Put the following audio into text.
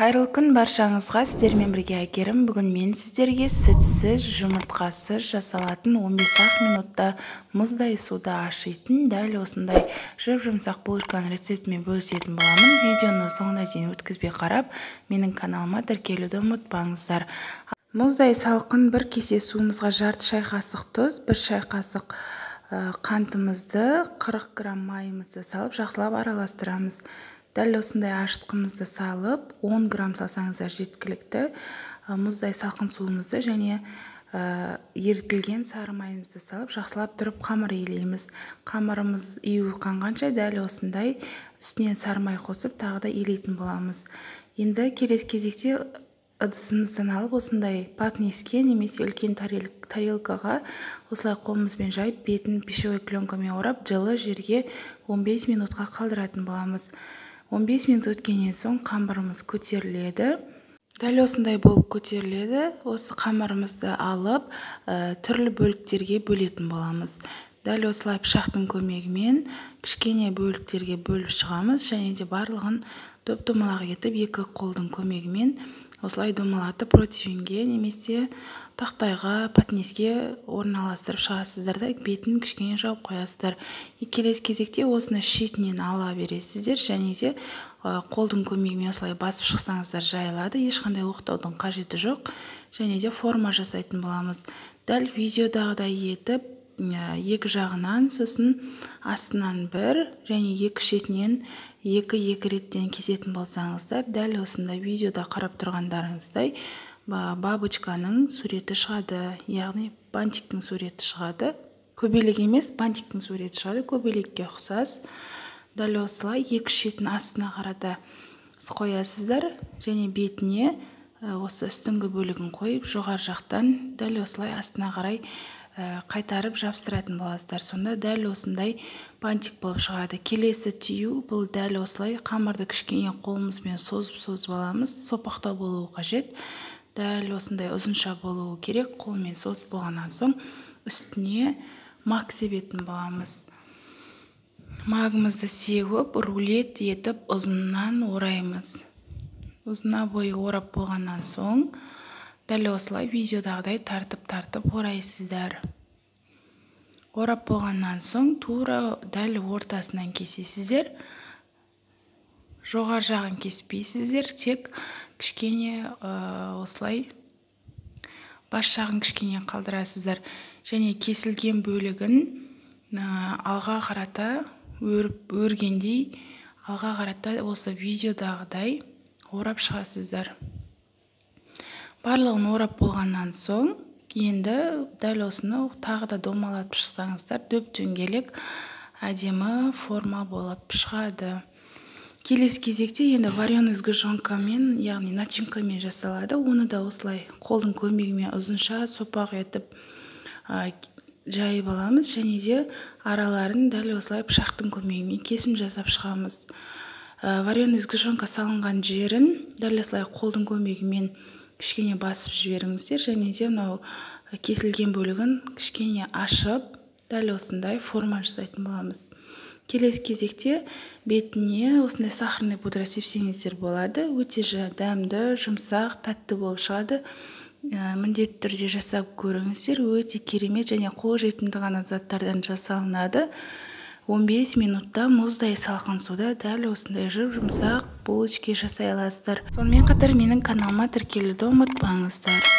Қайырлы күн баршаңызға, сіздермен бірге Әйгерім. Бүгін мен сіздерге сүтсіз, жұмыртқасыз жасалатын 15-ақ минутта мұздай суда ашитын дәл осындай жұп-жұмсақ булочканың рецептімен бөлісетін боламын. Видеоны соңына дейін өткізбей қарап, менің каналыма тіркелуді ұмытпаңыздар. Мұздай салқын бір кесе суымызға жарты шай қасық тұз, бір шай қасық қантымызды, 40 грамм майымызды салып жақсылап араластырамыз. Дәл осындай ашытқымызды салып, 10 грамм салсаңыздар жеткілікті. Мұздай салқын суымызды және ерітілген сары майымызды салып, жақсылап тұрып қамыр илейміз. Қамырымыз ию қанғанша дәл осындай үстінен сары май қосып тағы да илейтін боламыз. Енді келесі кезекте ыдысымыздан алып осындай патнеске немесе үлкен тарелкаға осылай қолымызбен жайып, бетін пищевой пленкамен орап, жылы жерге 15 минутқа қалдыратын боламыз. 15 минут өткеннен соң қамырымыз көтеріледі. Дәл осындай болып көтеріледі. Осы қамырымызды алып, түрлі бөліктерге бөлетін боламыз. Дәл осылай пышақтың көмегімен кішкене бөліктерге бөліп шығамыз және де барлығын доп-домалақ етіп екі қолдың көмегімен осылай домалатып противенге немесе тақтайға, патнеске орналастырып шығасыздар да бетін кішкене жауып қоясыздар. Келесі кезекте осыны шетінен ала бересіздер және де қолдың көмегімен осылай басып шықсаңыздар жайылады, ешқандай оқтаудың қажеті жоқ. Және де форма жасайтын боламыз. Дәл видеодағыдай етіп екі жағынан, сосын астынан бір және екі шетінен екі-екі реттен кесетін болсаңыздар, дәл осындай видеода қарап тұрғандарыңыздай бабочканың суреті шығады, яғни бантиктің суреті шығады. Көбелек емес, бантиктің суреті шығады, көбелекке ұқсас. Дәл осылай екі шетін астына қарата қоясыздар және бетіне осы үстіңгі бөлігін қойып, жоғары жақтан дәл осылай астына қарай қайтарып жабыстыратын боласыздар. Сонда дәл осындай бантик болып шығады. Келесі түю бұл дәл осылай қамырды кішкене қолымызбен созып-созып аламыз. Сопақтау болуы қажет. Дәл осындай ұзынша болуы керек. Қолмен созып болғаннан соң үстіне мак себетін боламыз. Магымызды сеуіп, рулет етіп ұзыннан ораймыз. Ұзына бойы орап болғаннан соң дәл осылай видеодағыдай тартып-тартып орайсыздар. Орап болғаннан соң тура дәл ортасынан кесесіздер. Жоғары жағын кеспейсіздер, тек кішкене осылай бас жағын кішкене қалдырасыздар. Және кесілген бөлігін алға қарата өргендей алға қарата осы видеодағыдай орап шығасыздар. Барлығын орап болғаннан соң енді дәл осыны тағы да домалатып шықсаңыздар дөп-дөңгелек әдемі форма болып шығады. Келесі кезекте енді вареный сгущенкамен, яғни начинкамен жасалады. Оны да осылай қолдың көмегімен ұзынша сопақ етіп жайып аламыз және де араларын дәл осылай пышақтың көмегімен кесім жасап шығамыз. Вареный сгущенка салынған жерін дәл осылай қолдың көмегімен кішкене басып жіберіңіздер және де мынау кесілген бөлігін кішкене ашып дәл осындай форма жасайтын боламыз. Келесі кезекте бетіне осындай сахарный пудра сепсеңіздер болады. Өте дәмді, жұмсақ, тәтті болып шығады. Міндетті түрде жасап көріңіздер. Өте керемет және қолжетімді ғана заттардан жасалынады. 15 минутта мұздай салқын суда дәл осындай жұп-жұмсақ булочки жасай аласыздар. Сонымен қатар менің каналыма тіркелуді ұмытпаңыздар.